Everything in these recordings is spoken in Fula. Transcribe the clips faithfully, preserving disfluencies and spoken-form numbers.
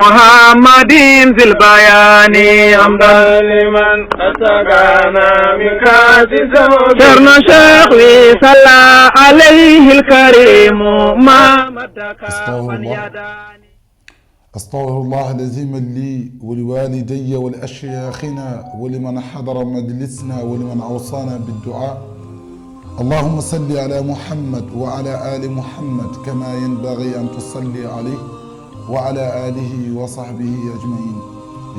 محمد ذي البيان. حمدا لمن أسقانا من كأس ذوق. Ceerno Cheikh wi صلى عليه الكريم ما مد كافا يداني. أستغفر الله العظيم لي ولوالدي ولأشياخنا ولمن حضر مجلسنا ولمن أوصانا بالدعاء. اللهم صل على محمد وعلى آل محمد كما ينبغي أن تصلي عليه وعلى آله وصحبه أجمعين.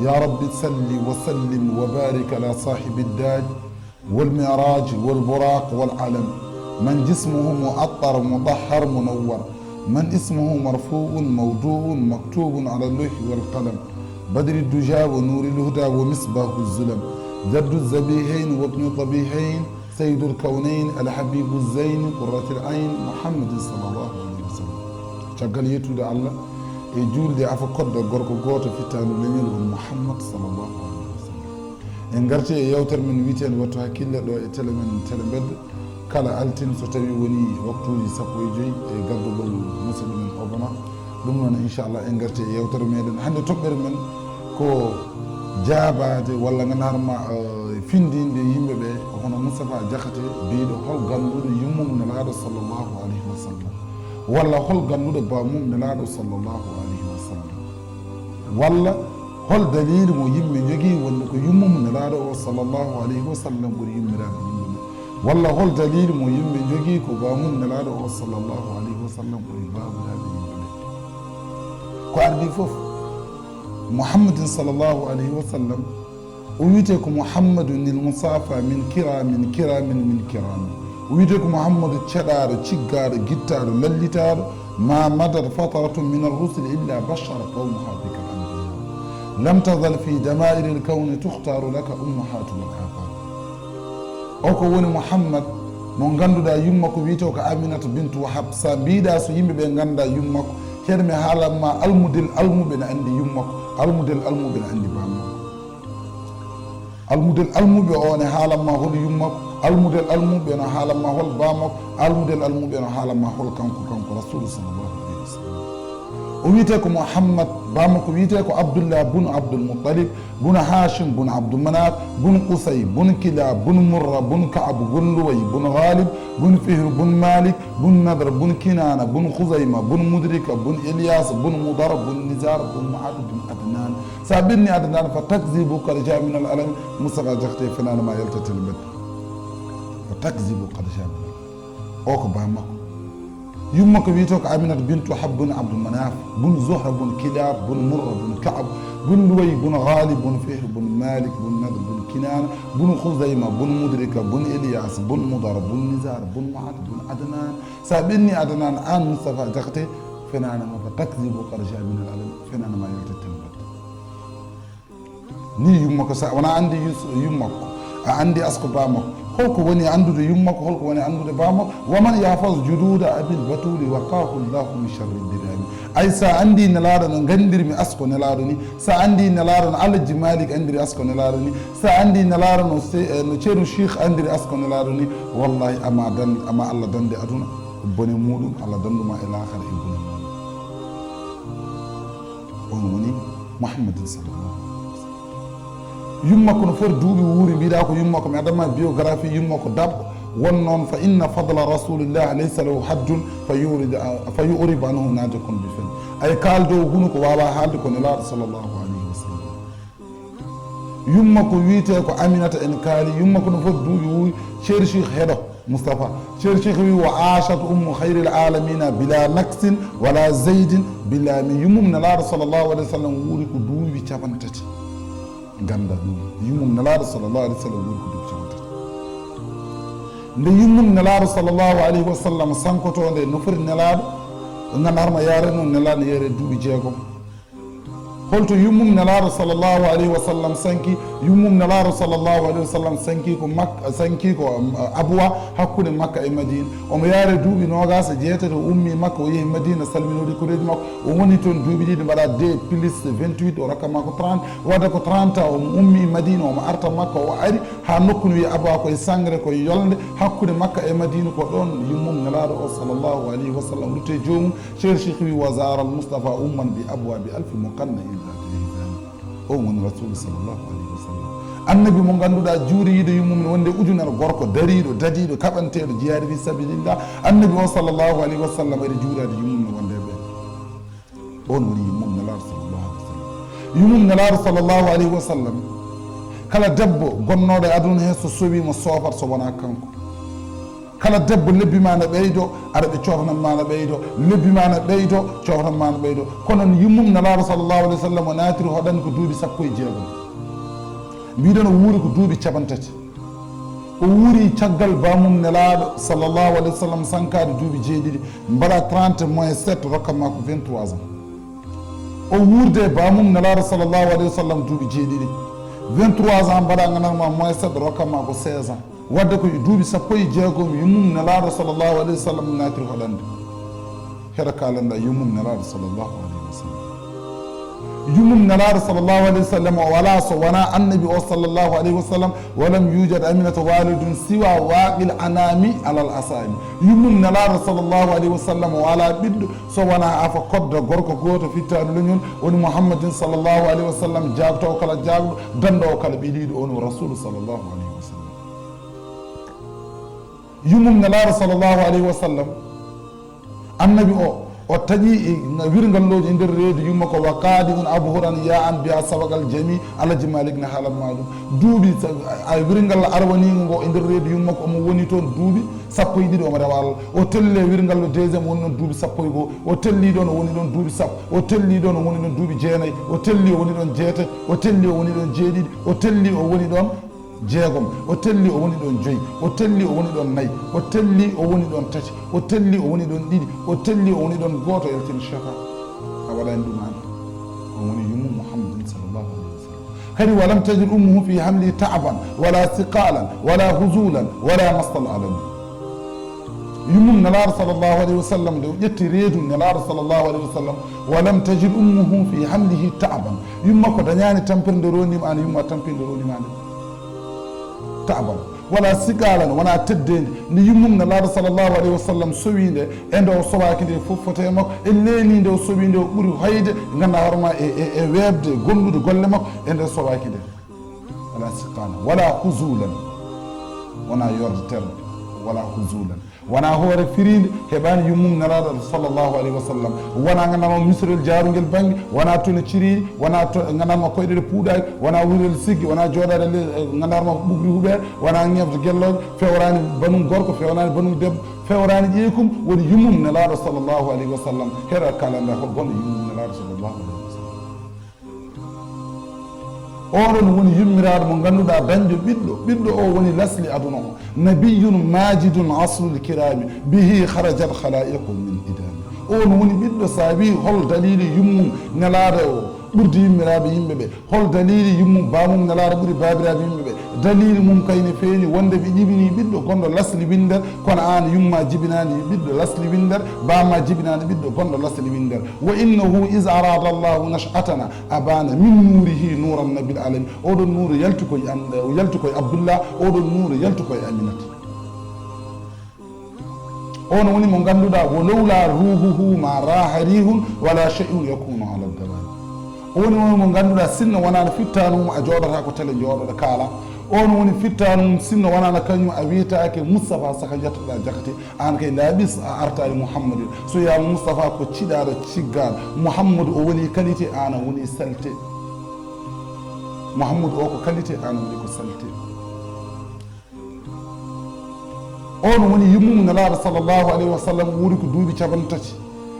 يا رب صل وسلم وبارك على صاحب الداج والمعراج والبراق والعلم، من جسمه معطر مطهر منور، من اسمه مرفوع موضوع مكتوب على اللوح والقلم، بدر الدجى ونور الهدى ومصباح الظلم، جد الذبيحين وابن الذبيحين، سيد الكونين، الحبيب الزين، قرة العين، محمد صلى الله عليه وسلم. Caggal yettude Allah e juulde afa kodda gorko gooto fittaandu leñol won Muhammad sallallahu alaihi wasallam. En ngarti e yewtere men wiyeteende Wattu Hakkille ɗo e tele men Tele Mbedda. Kala altine so tawi woni waktuuji sappo e joy e gardugol musidɗo men Obama. Ɗum noon, inchallah, en ngarti e yewtere meɗen. Hannde toɓɓere men ko jaabaade walla ngannduɗaa ma, eh, findinde yimɓe ɓe, ko hono Moustapha Diakhaté, biiɗo hol gannduɗo yummum Nelaaɗo sallallahu alaihi wasallam, walla hol gannduɗo bammum Nelaaɗo sallallahu alaihi wasallam, walla hol dalili mo yimɓe njogii wonde ko yummum Nelaaɗo o sallallahu alaihi wasallam ɓuri yummiraaɓe yimɓe ɓe, walla hol dalili mo yimɓe njogii ko bammum Nelaaɗo o sallallahu alaihi wasallam ɓuri baabiraaɓe yimɓe ɓe. Ko ardii fof, Muhammadin sallallahu alaihi wasallam, o wiyetee ko Muhammadun il Musafa min kiramin kiramin min kirami. O wiyetee ko Muhammadu ceɗaaɗo, ciggaaɗo, gittaaɗo, lallitaaɗo, ma madat fatratun min ar-rusul illa bashara qawmuha bika al-anbiya. Lam tazal fi dama'iri al-kawni tukhtaru laka ummahatul abaa. O ko woni Muhammad mo ngannduɗaa yumma ko wiyetee ko Aminata bintu Wahab. Sa mbiɗa so yimɓe ɓe ngannda yumma ko, ceerno mi haalan ma almudel almuɓe ne anndi yumma ko, almudel almuɓe ne anndi bamma ko. Almudel almuɓe o ne haalan ma hol yumma ko, almudel almuɓe no haalan ma hol bamma ko, almudel almuɓe no haalan ma hol kanko, kanko Rasulu sallallahu alaihi wasallam. O wiyetee ko Muhammad, bamma ko wiyetee ko Abdullah bun Abdul Muttalib, bun Hashim, bun Abdu Manaf, bun Qusay, bun Kilab, bun Murra, bun Ka'ab, bun Luway, bun Ghalib, bun Fihr, bun Malik, bun Nadr, bun Kinana, bun Khuzayma, bun Mudrika, bun Ilyas, bun Mudar, bun Nizar, bun Ma'ad, bun Adnan. Sa ɓenni Adnan fa takzibu qad jaa min al alam. Moustapha Diakhaté, fenaande ma yalta Tele Mbedda. Fa takzibu qad jaa min al alam. O ko ba makko. Yumma ko wiyetee ko Aminata bintu Wahab bun Abdu Manaf, bun Zuhra, bun Kilab, bun Murra, bun Ka'ab, bun Luway, bun Ghalib, bun Fihr, bun Malik, bun Nadr, bun Kinana, bun Khuzayma, bun Mudrika, bun Ilyas, bun Mudar, bun Nizar, bun Ma'ad, bun Adnan. Sa ɓenni Adnan, an Moustapha Diakhaté, fenaande ma fa takzibu qad jaa min al alam, fenaande ma yalta Tele Mbedda. Ni yumma ko sa wona anndi yus-, yumma ko, a anndi asko ba makko. Holko woni anndude yumma ko, holko woni anndude ba makko? Wa man yahfaz jududa abil batuli waqahu Allahu min sharri dirami. Ay sa anndi Nelaaɗo no nganndirmi asko Nelaaɗo ni, sa anndi Nelaaɗo no Alhaji Malik anndiri asko Nelaaɗo ni, sa anndi Nelaaɗo no se-, eh, no Ceerno Cheikh anndiri asko Nelaaɗo ni, wallahi ama dan-, ama Allah dande aduna bone muɗum, Allah danduma e laakhara e bone muɗum. On woni Muhammadin sallallahu alaihi wasallam. Yumma ko no foti duuɓi wuuri, mbiɗa ko yumma ko mi adama biographie yumma ko dabbo won noon, fa inna fadla rasulillah laysa lahu haddun fa yurida, fa yurib anhu najikun bi fen. Ay kaaldowo hunu ko wawa haalde ko Nelaaɗo sallallahu alaihi wasallam. Yumma ko wiyetee ko Aminata en kaali, yumma ko no foti duuɓi wuuri, Ceerno Cheikh heɗo Moustapha. Ceerno Cheikh wi, wa aashat ummu khayril alamina bila naksin wala zaydin bila min. Yummum Nelaaɗo sallallahu alaihi wasallam wuuri ko duuɓi capanɗe tati. Ganda ɗum. Yummum Nelaaɗo sallallahu alaihi wasallam wuuri ko duuɓi capanɗe tati. Nde yummum Nelaaɗo sallallahu alaihi wasallam sankoto nde no foti Nelaaɗo, ngannduɗaa ma yaare noon Nelaaɗo no yeere duuɓi jeegom. Holto yummum Nelaaɗo sallallahu alaihi wasallam sanki? Yummum Nelaaɗo sallallahu alaihi wasallam sanki ko Mak-, sanki ko, um, Abuwa, hakkunde Makka e Madina. Omo yaare duuɓi noogaas e jeetati, o ummi Makka, o yehi Madina, salminoɗi koreeji makko. O woni toon duuɓi ɗiɗi, mbaɗa deux plus vingt-huit, o rokka ma ko trente. Wadde ko trente ans, omo ummi Madina, omo arta Makka, o ari Ha nokku no wiye Abwa, koye sangre, koye yolnde hakkunde Makka e Madina, ko ɗon yummum Nelaaɗo o sallallahu alayhi wa sallam rutte joomum. Cheikh Cheikh wi: "Wa zara al Mustafa umman bi abwa bi alfi muqanna in zata ihzani." O woni Rasulu sallallahu alayhi wa sallam. Annabi mo ngannduɗaa juuriiɗo yummum wonde ujunere gorko dariiɗo, dadiiɗo, kaɓanteeɗo jihaadi fi sabilillah. Annabi o sallallahu alayhi wa sallam ari juuraade yummum wonde ɓe. On woni yummum Nelaaɗo sallallahu alayhi wa sallam. Yummum Nelaaɗo sallallahu alayhi wa sallam, kala debbo gonnooɗo e aduna he so sowiima soofat so wonaa kanko. Kala debbo lebbi ma na ɓeydo, ara ɓe cofnan ma na ɓeydo, lebbi ma na ɓeydo, cofnan ma na ɓeydo. Kono yummum Nelaaɗo sallallahu alayhi wa sallam o naatiri hoɗande ko duuɓi sappo e jeegom. Mbiɗon o wuuri ko duuɓi capanɗe tati. O wuuri caggal bamum Nelaaɗo sallallahu alayhi wa sallam sankaade duuɓi jeeɗiɗi, mbaɗa trente moins sept rokkan ma ko vingt-trois ans. O wuurde e bamum Nelaaɗo sallallahu alayhi wa sallam duuɓi jeeɗiɗi, vingt-trois ans mbaɗa gandan ma moins sept rokkan ma ko seize ans. Wadde ko duuɓi sappo e jeegom yummum Nelaaɗo sallallahu alayhi wa sallam naatiri hoɗande. Heɗa kalanda yummum Nelaaɗo sallallahu alayhi wa sallam. Yummum Nelaaɗo sallallahu alayhi wa sallam o wala so wona Annabi o sallallahu alayhi wa sallam. Walam yujad Aminata walidun siwa waqil anami alal asami. Yummum Nelaaɗo sallallahu alayhi wa sallam o wala ɓiɗɗo so wona afa kodda gorko gooto fittaandu leñol, woni Muhammadin sallallahu alayhi wa sallam, jaagtoowo kala jaagɗo, danndoowo kala ɓiɗiiɗo, on o Rasulu sallallahu alayhi wa sallam. Yummum Nelaaɗo sallallahu alayhi wa sallam, Annabi o, o taƴi e wirngallooji e nder reedu yumma ko wa qaadi un abhuran ya an biya sabaqal jami. Alaji Malik ne haalan ma ɗum. Duuɓi sa-, a wirngal arwaniingo ngo e nder reedu yumma ko omo woni toon duuɓi sappo e ɗiɗi omo rewa Allah. O telli e wirngal ɗo deuxième woni ɗoon duuɓi sappo e goo. O telli ɗoon o woni ɗoon duuɓi sappo. O telli ɗoon o woni ɗoon duuɓi jeenayi. O telli o woni ɗoon jeetati. O telli o woni ɗoon jeeɗiɗi. O telli o woni ɗoon jeegom. O telli o woni ɗoon joyi. O telli o woni ɗoon nayi. O telli o woni ɗoon tati. O telli o woni ɗoon ɗiɗi. O telli o woni ɗoon gooto, yaltini Cheikha. A waɗaani ɗum aan. O woni yummu Muhammadin sallallahu alayhi wa sallam. Kadi, walam tajid ummuhu fi hamli ta'aban, wala siqalan, wala huzulan, wala masal alami. Yummum Nelaaɗo sallallahu alayhi wa sallam, nde o ƴetti reedu Nelaaɗo sallallahu alayhi wa sallam, walam tajid ummuhu fi hamlihi ta'aban. Yumma ko dañaani tampirde rondiima aan, yumma tampirde rondiima nde. Ta'aban. Wala siqalan, wona teddeendi. Nde yummum Nelaaɗo sallallahu alayhi wa sallam sowi nde, e nde o sowaaki nde fof foti e makko, e leeli nde o sowi nde o ɓuri hoyde, ganduɗa hoore ma e, e, e weeɓde, gondude golle makko, e nde sowaaki nde. Wala siqalan, wala huzulan. Wona yorde terɗe, wala huzulan. Wona hoore firiinde, heɓaani yummum Nelaaɗo sallallahu alayhi wa sallam. Wona ganduɗa ma misirel jaarungel bannge, wona tone ciriiɗi, wona to-, ganduɗa ma koyɗe ɗe puuɗaaki, wona wuurel siggi, wona jooɗaade le-, ganduɗa ma ɓugri huɓeere, wona ŋeefde gellooje, fewraani banum gorko, fewraani banum debbo, fewraani ƴeekum, woni yummum Nelaaɗo sallallahu alayhi wa sallam. Heɗa kalanda hol gonɗo yummum Nelaaɗo sallallahu alayhi wa sallam. Oɗon woni yummiraaɗo mo ngannduɗaa dañɗo ɓiɗɗo, ɓiɗɗo o woni lasli aduna o. Nabiyyun majidun aslul kirami, bihi kharajat khalaiqu min idami. On woni ɓiɗɗo saabi hol dalili yummum Nelaaɗo o ɓurdi yummiraaɓe yimɓe ɓe? Hol dalili yummum bamum Nelaaɗo ɓuri baabiraaɓe yimɓe ɓe? Dalili mum kay ne feeñi wonde ɓe jibini ɓiɗɗo gonɗo lasli winnder, kono aan yumma jibinaani ɓiɗɗo lasli winnder, bamma jibinaani ɓiɗɗo gonɗo lasli winnder. Wa innahu iz arada Allahu nash'atana abana min nurihi nuran nabil alamin. Oɗon nuuru yalti koye an-, yalti koye Abdullah, oɗon nuuru yalti koye Aminata. On woni mo ngannduɗaa, "Wa lawla ruhuhu ma raha rihun wala shay'un yakunu ala dawani." On woni mo ngannduɗaa, sinno wonaano fittaandu mum a jooɗotaako tele jooɗoɗo kaala. On woni fittaandu mum, sinno wonaano kañum a wiyetaake Moustapha saka jettoɗaa Jakate. Aan kay labis a artaani Mouhammadu. So wiyaama Moustapha ko ciɗaaɗo ciggaaɗo. Mouhammadu o woni qualité, aan a woni saleté. Mouhammadu o ko qualité, aan woni ko saleté. On woni yummum Nelaaɗo sallallahu alayhi wa sallam, wuuri ko duuɓi capanɗe tati.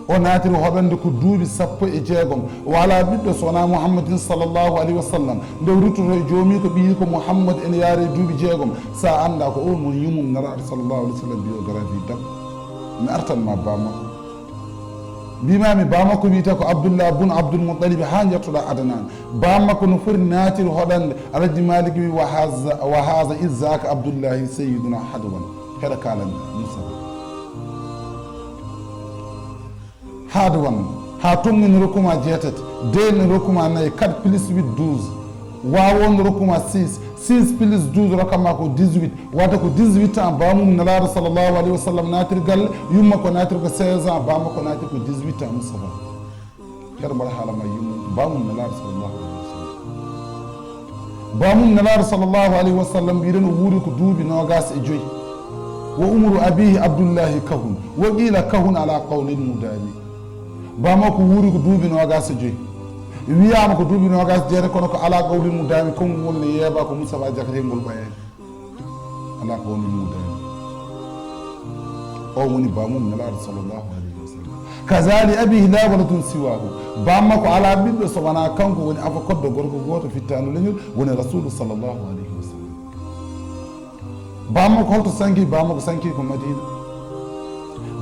O naatiri hoɗande ko duuɓi sappo e jeegom. O alaa ɓiɗɗo so wonaa Muhammadin sallallahu alayhi wa sallam. Nde o ruttoto e joomi ko ɓiyi ko Muhammad ene yaare duuɓi jeegom. Sa annda ko on woni yummum Nelaaɗo sallallahu alayhi wa sallam, biographie dam. Mi artan ma bammakko. Mbimami bammakko wiyete ko Abdullah bun Abdul Muttalib haa jettoɗa Adnan. Bammakko no foti naatiri hoɗande. Alhaji Malik wi: "Wa haza, wa haza izzaka Abdullahi sayyiduna hadwan." Heɗa kalande Musa. Hadwan. Ha tongini rokkuma jeetati. Deni rokkuma nayi, quatre plus huit, douze. Waawa on rokku ma six, six plus douze rokka ma ko dix-huit. Wadde ko dix-huit ans bamum Nelaaɗo sallallahu alayhi wa sallam naatiri galle, yumma ko naatiri ko seize ans, bamma ko naatiri ko dix-huit ans, Moustapha. Ceerno mbaɗa haala ma yumma, bamum Nelaaɗo sallallahu alayhi wa sallam. Bamum Nelaaɗo sallallahu alayhi wa sallam, mbiɗen o wuuri ko duuɓi noogaas e joyi. Wa umru abihi Abdullahi kahun, wa qila kahun ala qawlil mudami. Bamma ko wuuri ko duuɓi noogaas e joyi. Wiyaama ko duuɓi noogaas e jeetati, kono ko ala qawlil mudami, konngol ne yeeba ko Moustapha Diakhaté ngol ɓayani. Ala qawlil mudami. O woni bamum Nelaaɗo sallallahu alayhi wa sallam. Kazali abihi la waladun siwahu. Bamma ko ala ɓiɗɗo so wona kanko woni afa koddo gorko gooto fittaandu leñol, woni Rasulu sallallahu alayhi wa sallam. Bamma ko holto sanki? Bamma ko sanki ko Madina.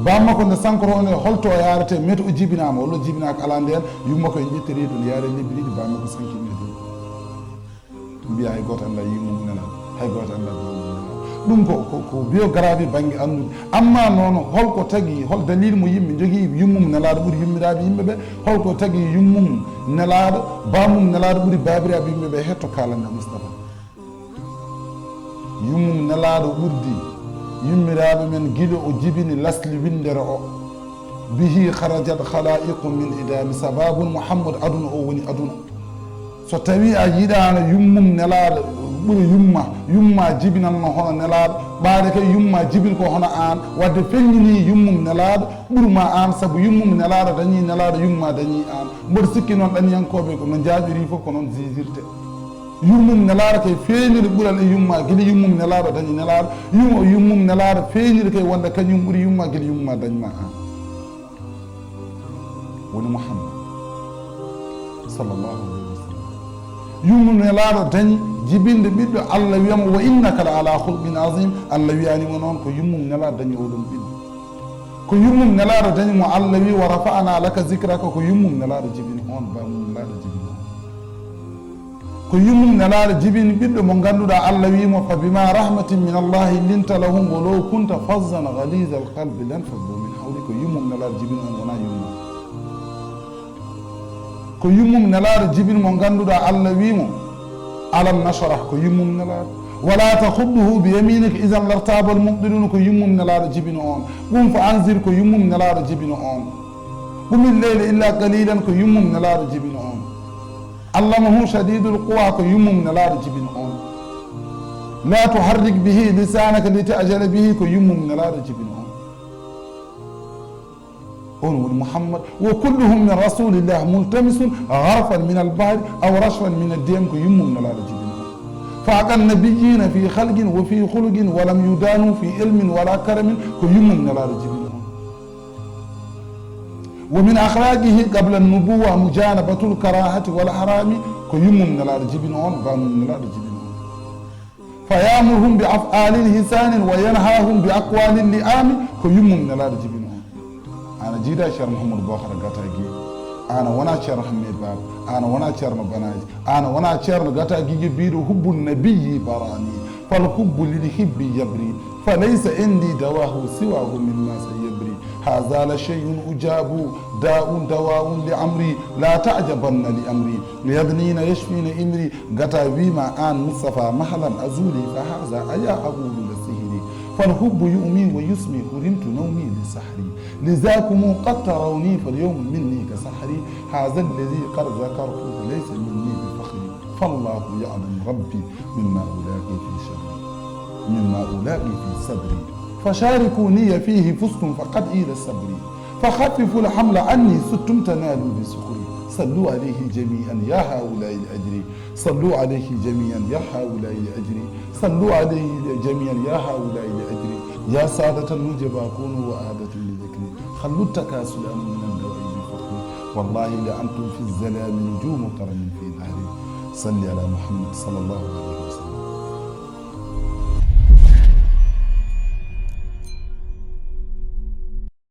Bamma ko nde sankoro nde holto o yaarete, mete o jibinaama, walla o jibinaaka ala ndeen, yumma ko en ƴettiri ɗum yaare lebbi ɗiɗi, bamma ko sanki Madina. Mbiya hay gooto annda yummum Nelaaɗo, hay gooto annda bamum Nelaaɗo. Ɗum ko, ko, ko biographie bannge anndude. Amma noon holko tagi, hol dalil mo yimɓe njogii yummum Nelaaɗo ɓuri yummiraaɓe yimɓe ɓe? Holko tagi yummum Nelaaɗo, bamum Nelaaɗo ɓuri baabiraaɓe yimɓe ɓe? Hetto kaalanda Moustapha. Yummum Nelaaɗo ɓurdi yummiraaɓe men gila o jibini lasli winndere o. Bihi kharajat khalaiqu min idami sababun Muhammad, aduna o woni aduna. So tawi a yiɗaano yummum Nelaaɗo ɓuri yumma, yumma jibinanno hono Nelaaɗo, ɓaade kay yumma jibin ko hono aan, wadde feññini yummum Nelaaɗo ɓuri ma aan, sabu yummum Nelaaɗo dañi Nelaaɗo, yumma dañi aan. Mboɗo sikki noon ɗaniyankooɓe ko no njaaƴori fof ko noon jijirte. Yummum Nelaaɗo kay feeñiri ɓural e yumma, gila yummum Nelaaɗo dañi Nelaaɗo, yum-, yummum Nelaaɗo feeñiri kay wonde kañum ɓuri yumma, gila yumma dañma aan. Woni Muhammad sallallahu alayhi wa sallam. Yummum Nelaaɗo dañi jibinde ɓiɗɗo, Allah wiyamo, "Wa innaka la ala khulqin azim." Allah wiyani mo noon, ko yummum Nelaaɗo dañi oɗon ɓiɗɗo. Ko yummum Nelaaɗo dañi mo, Allah wi, "Wa rafa'na laka zikraka." Ko yummum Nelaaɗo jibini on, bamum Nelaaɗo jibini on. Ko yummum Nelaaɗo jibini ɓiɗɗo mo ngannduɗaa Allah wii mo, "Fa bima rahmatin min Allahi linta lahum walaw kunta fazzan ghalizal qalbi lanfaddu min hawlik." Ko yummum Nelaaɗo jibini on, wonaa yumma. Ko yummum Nelaaɗo jibini mo ngannduɗaa Allah wii mo, "Alam nashrah." Ko yummum Nelaaɗo. "Wala takhudduhu bi yaminika idhan lartabal mubtilun." Ko yummum Nelaaɗo jibini on. "Qum fa anzir." Ko yummum Nelaaɗo jibini on. "Qumil layla illa qalilan." Ko yummum Nelaaɗo jibini on. "Allamahu shadidul quwa." Ko yummum Nelaaɗo jibini on. "La tuharrik bihi lisanaka litajala bihi." Ko yummum Nelaaɗo jibini on. On woni Muhammad. "Wa kulluhum min rasulillah multamisun gharfan min al-bahri aw rashfan min ad-diyam." Ko yummum Nelaaɗo jibini on. "Faqa an-nabiyyina fi khalqin wa fi khuluqin wa lam yudanu fi ilmin wala karamin." Ko yummum Nelaaɗo jibini on. "Wa min akhlaqihi qabla an-nubuwwa mujanabatul karahati wal harami." Ko yummum Nelaaɗo jibini on, bamum Nelaaɗo jibini on. "Fa ya'muruhum bi af'alin hisanin wa yanhahum bi aqwalin li'ami." Ko yummum Nelaaɗo jibini on. Ana jiida Ceerno Mouhamadou Bokhara Gata Guèye. Ana wona Ceerno Hamme Baba. Ana wona Ceerno Banaji. Ana wona Ceerno Gata Guèye biiɗo hubbu nabiyyi barani. "Fal hubbu lil hibbi yabri. Fa laysa indi dawahu siwahu mimma sayabri. Haza la shay'un ujabu. Da'un dawa'un li amri. La ta'jabanna li amri. Yadnina yashfina imri." Gata wima an Mustafa mahlan azuli. Fa haza aya aqulu la sihri. "Fal hubbu yu'mi wa yusmi. Hurimtu nawmi li sahri. Lizakumu qad tarawni. Fal yawmu minni ka sahri. Haza alladhi qad zakartuhu laysa minni bi fakhri. Fallahu ya'lamu rabbi mimma ulaqi fi sharri. Mimma ulaqi fi sadri. Fasharikuni fihi fuztum faqad ila sabri. Fakhaffiful hamla anni suttum tanalu bi sukhri. Sallu alayhi jami'an ya haula'i al-ajri. Sallu alayhi jami'an ya haula'i al-ajri. Sallu alayhi jami'an ya haula'i al-ajri. Ya sadatan nujaba kunu wa adatan li dhikri. Khallu takasula min ad-dawa'i bi fakhri. Wallahi la antum fi zalami nujumu karamin fi nahri. Salli ala Muhammad sallallahu alayhi wa sallam.